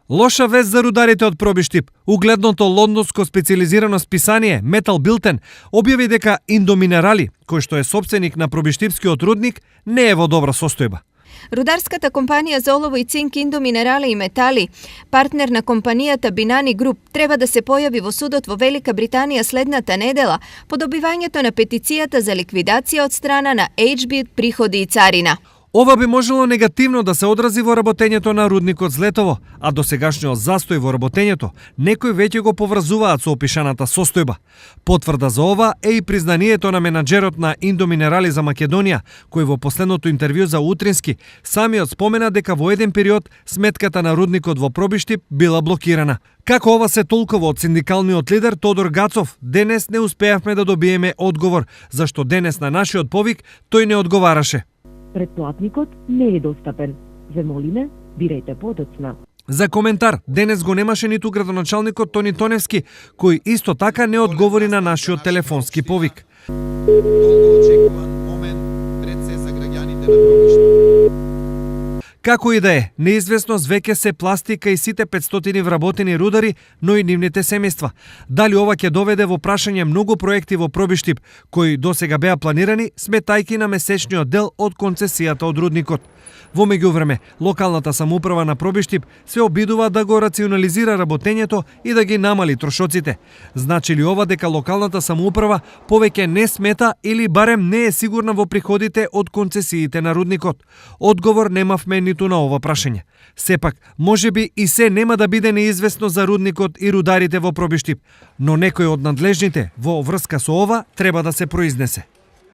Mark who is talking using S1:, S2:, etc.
S1: Лоша вест за рударите од Пробиштип. Угледното лондонско специализирано списание Metal Bulletin објави дека Индоминерали, кој што е сопственик на Пробиштипскиот рудник, не е во добра состојба.
S2: Рударската компанија за олово и цинк Индоминерали и метали, партнер на компанијата Бинани Груп, треба да се појави во судот во Велика Британија следната недела по добивањето на петицијата за ликвидација од страна на HB приходи и царина.
S1: Ова би можело негативно да се одрази во работењето на рудникот Злетово, а досегашниот застој во работењето некои веќе го поврзуваат со опишаната состојба. Потврда за ова е и признанието на менаџерот на Индоминерали за Македонија, кој во последното интервју за Утрински самиот спомена дека во еден период сметката на рудникот во Пробиштип била блокирана. Како ова се толкова од синдикалниот лидер Тодор Гацов, денес не успеавме да добиеме одговор, зашто денес на нашиот повик тој не одговараше.
S3: Претплатникот не е достапен. Ве молиме, бирајте подоцна.
S1: За коментар, денес го немаше ниту градоначалникот Тони Тоневски, кој исто така не одговори на нашиот телефонски повик. Како и да е, неизвестност веќе се пластика и сите 500 вработени рудари, но и нивните семејства. Дали ова ќе доведе во прашање многу проекти во Пробиштип, кои досега беа планирани, сметајки на месечниот дел од концесијата од рудникот. Во меѓувреме, локалната самоуправа на Пробиштип се обидува да го рационализира работењето и да ги намали трошоците. Значи ли ова дека локалната самоуправа повеќе не смета или барем не е сигурна во приходите од концесиите на рудникот? Одговор немавме ниту на ова прашање. Сепак, можеби и се нема да биде неизвестно за рудникот и рударите во Пробиштип, но некој од надлежните во врска со ова треба да се произнесе.